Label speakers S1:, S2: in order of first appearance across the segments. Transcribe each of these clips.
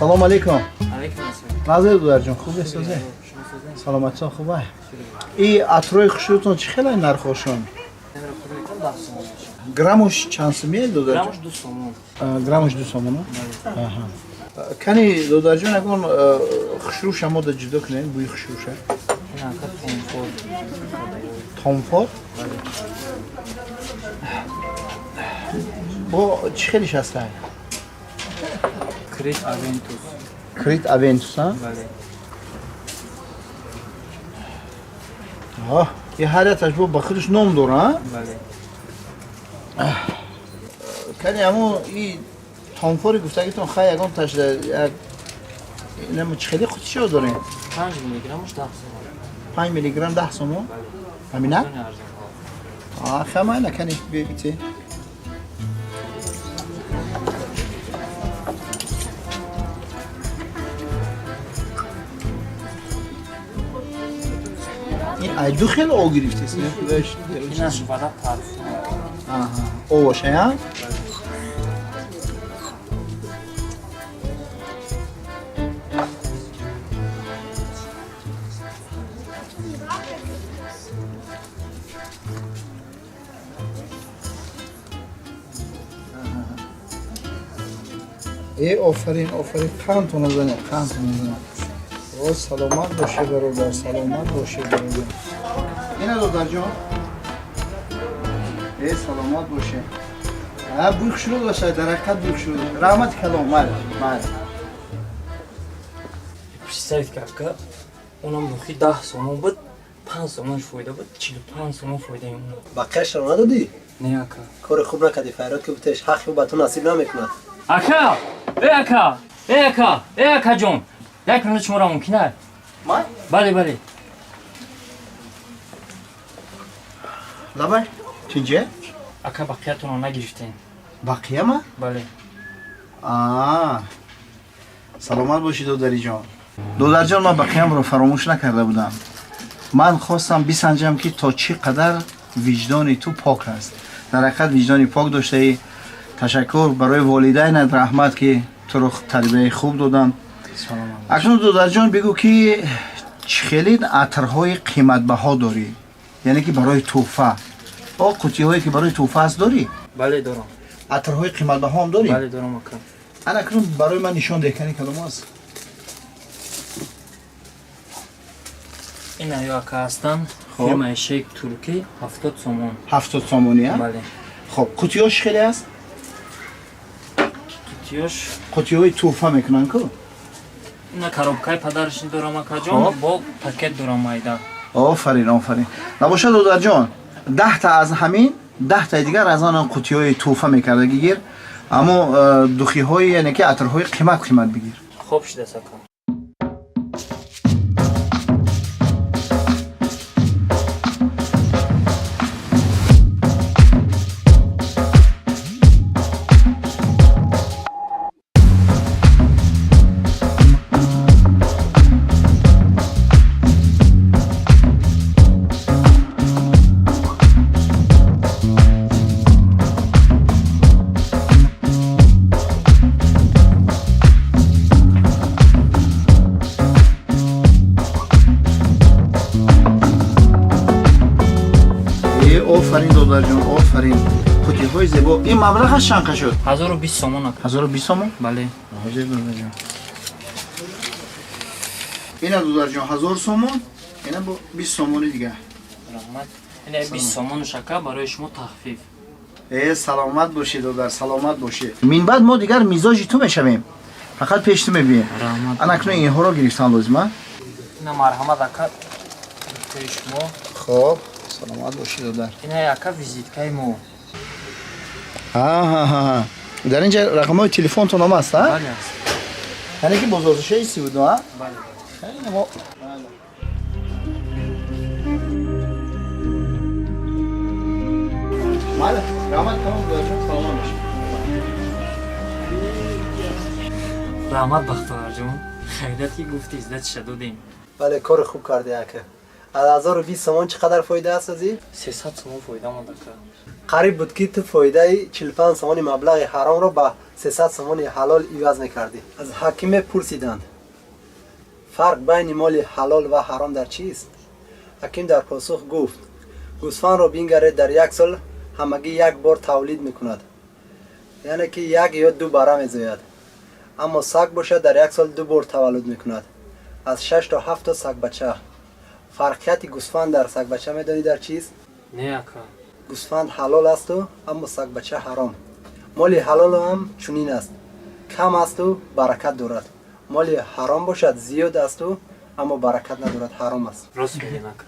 S1: Салом алейкум.
S2: Алейкум ассалом.
S1: Назир додарҷон, хуб созед? Саломатитон хуб? И атрои хушрӯтон чӣ хелай нархошон? Граммош чанд сумия, додарҷон?
S2: Граммош 2 сомон.
S1: Граммош 2 сомон? Аҳа. Кани, додарҷон, ягон хушрӯша мода ҷудо кунем, бӯи хушрӯша.
S2: Ин ака Том Форд.
S1: Том Форд? Бо чӣ хелиш ҳастай?
S2: Крид Авентус.
S1: Крид Авентус, а?
S2: Бале.
S1: Оҳ, и ҳар якташ бо ба худаш ном дора, а?
S2: Бале.
S1: Кани, ҳамун и Том Форди гуфтагитон, хай, ягон ташда як инам чӣ хели қутишо дорем?
S2: 5 миллиграммош 10 сомон.
S1: 5 миллиграмм 10 сомон?
S2: Бале.
S1: Ҳамина?
S2: Арзон, арзон.
S1: А, хамайна, кани, бибите. Ин ай ду хел о гирифтест?
S2: Инаш вода парфюм.
S1: Аҳа, о боша, я? Э, офарин, офарин, қандтона занед, қандтона занед. О, саломат бошед, бародар, саломат бошед, бародар. Ина, додарҷон. Э, саломат бошед. А, бӯи хушрӯ дошта, дар ҳақиқат бӯи хушрӯ. Раҳмати калом, майли, майли.
S2: Представить ака, онам духи 10 сомон буд, 5 сомонш фоида буд, 45 сомон фоида мемонад.
S3: Бақияшро надодӣ?
S2: Не, ака.
S3: Кори хуб накардӣ, файрод ки бутеш, ҳаққи ӯ ба ту насиб намекунад.
S2: Ака! Э, ака! Э, ака! Э, акаҷон! Як минут шуморо мумкин аст?
S1: Ман?
S2: Бале, бале.
S1: Лабай, тинҷе?
S2: Ака, бақиятонро нагирифтем.
S1: Бақияма?
S2: Бале.
S1: Аа. Саломат бошӣ, додариҷон. Додарҷон, ман бақиямро фаромӯш накарда будам. Ман хостам бисанҷам, ки то чӣ қадар виҷдони ту пок аст. Дар ҳақиқат виҷдони пок доштаӣ. Ташаккур барои волидайнат, раҳмат, ки туро тарбияи хуб доданд. Акнун, додарҷон, бигӯ, ки чӣ хеле атрҳои қиматбаҳо дорӣ, яъне ки барои тӯҳфа, о қутиҳое, ки барои тӯҳфа аст, дорӣ?
S2: Бале, дорам.
S1: Атрҳои қиматбаҳоам дорӣ?
S2: Бале, дорам, ака.
S1: Ана, акнун барои ман нишон деҳ, кани, кадом аст?
S2: Ин аю, ака, ҳастанд.
S1: Хоб.
S2: Фирмаи Шейк Туркӣ, 70 сомон.
S1: 70 сомонӣ, а?
S2: Бале.
S1: Хоб, қутиҳош хеле аст?
S2: Қутиёш
S1: Қутиҳои тӯҳфа мекунанд ку.
S2: Ина коробкаи подарочный дорам, акаҷон,
S1: Хоб.
S2: бо пакет дорам майда.
S1: Офарин, офарин. Набошад, додарҷон, 10-та аз ҳамин, 10-таи дигар аз он қутиҳои тӯҳфа мекардагӣ гир, аммо духиҳои, яъне ки атрҳои қимат қимат бигир.
S2: Хоб шудааст, ака.
S1: Э, офарин, додарҷон, офарин, қутиҳои зебо. Ин маблағаш чанд шуд?
S2: 1020 сомон, ака.
S1: 1020 сомон?
S2: Бале.
S1: Ҳозир, додарҷон. Ина, додарҷон, 1000 сомон, ина бо 20 сомони дигар.
S2: Раҳмат. Ина 20 сомонш, ака, барои шумо тахфиф.
S1: Э, саломат бошӣ, додар, саломат бошӣ. Минбаъд мо дигар мизоҷи ту мешавем, фақат пеш ту мебием.
S2: Раҳмат.
S1: Ана, акнун инҳоро гирифтан лозим, а?
S2: Ина, марҳамат, ака, духтои шумо.
S1: Хоб, саломат бошӣ, додар.
S2: Ина, ака, визиткаи мо.
S1: Ҳа, дар инҷа рақамҳои телефонтон ҳам аст, а?
S2: Бале, аст.
S1: Яъне ки бозоршаи сивуду, а?
S2: Бале.
S1: Хеле мо. Майли, раҳмат тамом, додарҷон, саломат бошӣ.
S2: Раҳмат, Бахтоварҷон, хайрият, ки гуфти, издатиша додем.
S3: Бале, кори хуб кардӣ, ака. Аз 1020 сомон чӣ қадар фоида аст азӣ?
S2: 300 сомон фоида монд, ака.
S3: Қариб буд, ки ту фоидаи 45 сомони маблағи ҳаромро ба 300 сомони ҳалол иваз мекардӣ. Аз ҳакиме пурсиданд: фарқ байни моли ҳалол ва ҳаром дар чист? Ҳаким дар посух гуфт: гӯсфандро бингаред, дар як сол ҳамагӣ як бор тавлид мекунад, яъне ки як ё ду бара мезояд, аммо саг бошад, дар як сол ду бор таваллуд мекунад, аз шаш то ҳафто сагбача. Фарқияти гӯсфанд дар сагбача медонӣ дар чист?
S2: Не, ака.
S3: Гӯсфанд ҳалол асту, аммо сагбача ҳаром. Моли ҳалолам чунин аст: кам асту, баракат дорад. Моли ҳаром бошад, зиёд асту, аммо баракат надорад, ҳаром аст.
S2: Рост мегӯед, ака.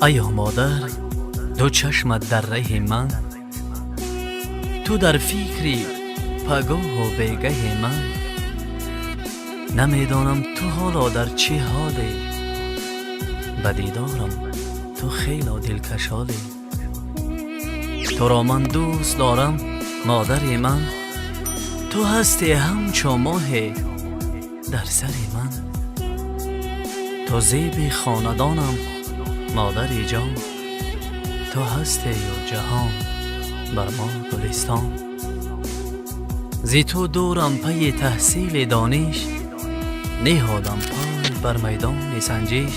S4: Ая модар, ду чашмат дар раҳи ман, ту дар фикри пагоҳу бегаҳи ман. Намедонам, ту ҳоло дар чӣ ҳоле, ба дидорам ту хело дилкашоле. Туро ман дӯст дорам, модари ман, ту ҳасте ҳамчо моҳе дар сари ман. Ту зеби хонадонам, модари ҷон, ту ҳастею ҷаҳон бар мо гулистон. Зи ту дурам пайи таҳсили дониш, ниҳодам пой бар майдони санҷиш,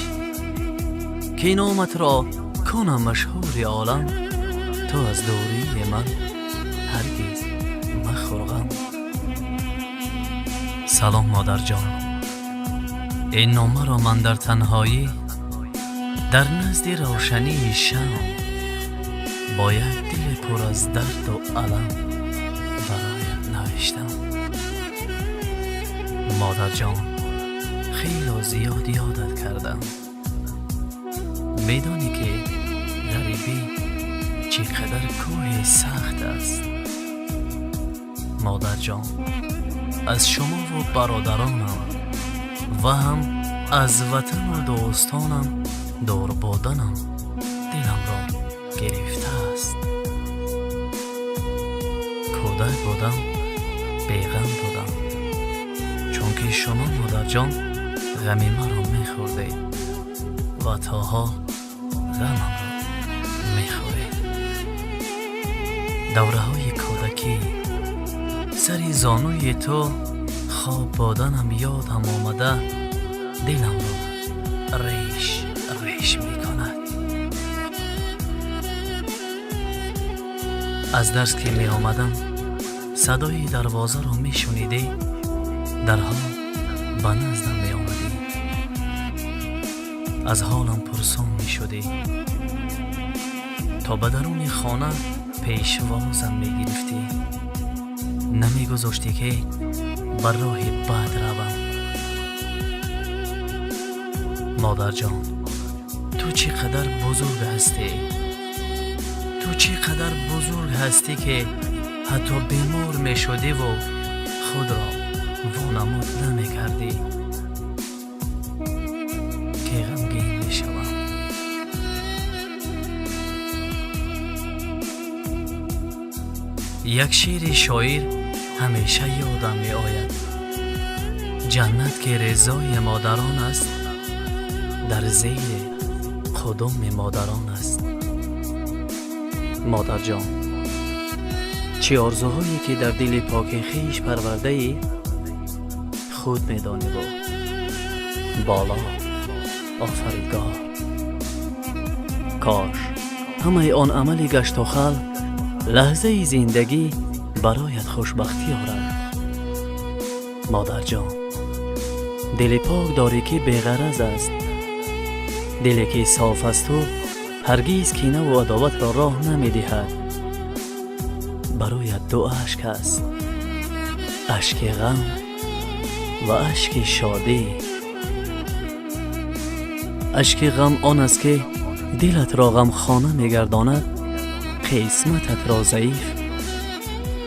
S4: ки номатро кунам машҳури олам. Ту аз дурии ман ҳаргиз махӯр ғам. Салом, модарҷон. Ин номаро ман дар танҳоӣ, дар назди равшании шам, бо як дили пур аз дарду алам бароят навиштам. Модарҷон, хело зиёд ёдат кардам. Медонӣ, ки ғарибӣ чӣ қадар кӯҳи сахт аст. Модарҷон, аз шумову бародаронам ва ҳам аз ватану дӯстонам дур буданам диламро гирифтааст. Кӯдак будам, беғам будам, чунки шумо, модарҷон, ғами маро мехӯрдед ва то ҳол ғамамро мехӯред. Давраҳои кӯдакӣ, сари зонуи ту хоб буданам ёдам омада, диламро реш реш мекунад. Аз дарс ки меомадам, садои дарвозаро мешунидӣ, дарҳол ба наздам меомадӣ, аз ҳолам пурсон мешудӣ, то ба даруни хона пешвозам мегирифтӣ. Намегузоштӣ, ки ба роҳи бад равам. Модарҷон, ту чӣ қадар бузург ҳастӣ, ту чӣ қадар бузург ҳастӣ, ки ҳатто бемор мешудиву худро вонамуд намекардӣ, ки ғамгин мешавам. Як шеъри шоир ҳамеша ёдам меояд: ҷаннат, ки ризои модарон аст, дар зери қудуми модарон аст. Модарҷон, чӣ орзуҳое, ки дар дили поки хеш парвардаӣ, худ медониву боло Офаридгор. Кош ҳамаи он амали гаштухал лаҳзаи зиндагӣ бароят хушбахтӣ орад. Модарҷон, дили пок дорӣ, ки беғараз аст. Диле, ки соф асту ҳаргиз кинаву адоватро роҳ намедиҳад. Бароят ду ашк аст: ашки ғам ва ашки шодӣ. Ашки ғам он аст, ки дилатро ғамхона мегардонад, қисмататро заиф.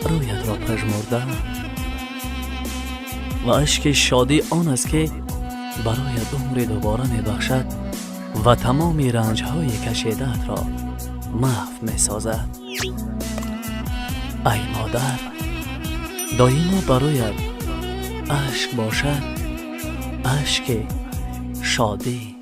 S4: Рӯятро пажмурдаам. Ва ашки шодӣ он аст, ки бароят умри дубора мебахшад ва тамоми ранҷҳои кашидаатро маҳв месозад. Ай модар, доимо бароят ашк бошад, ашки шодӣ.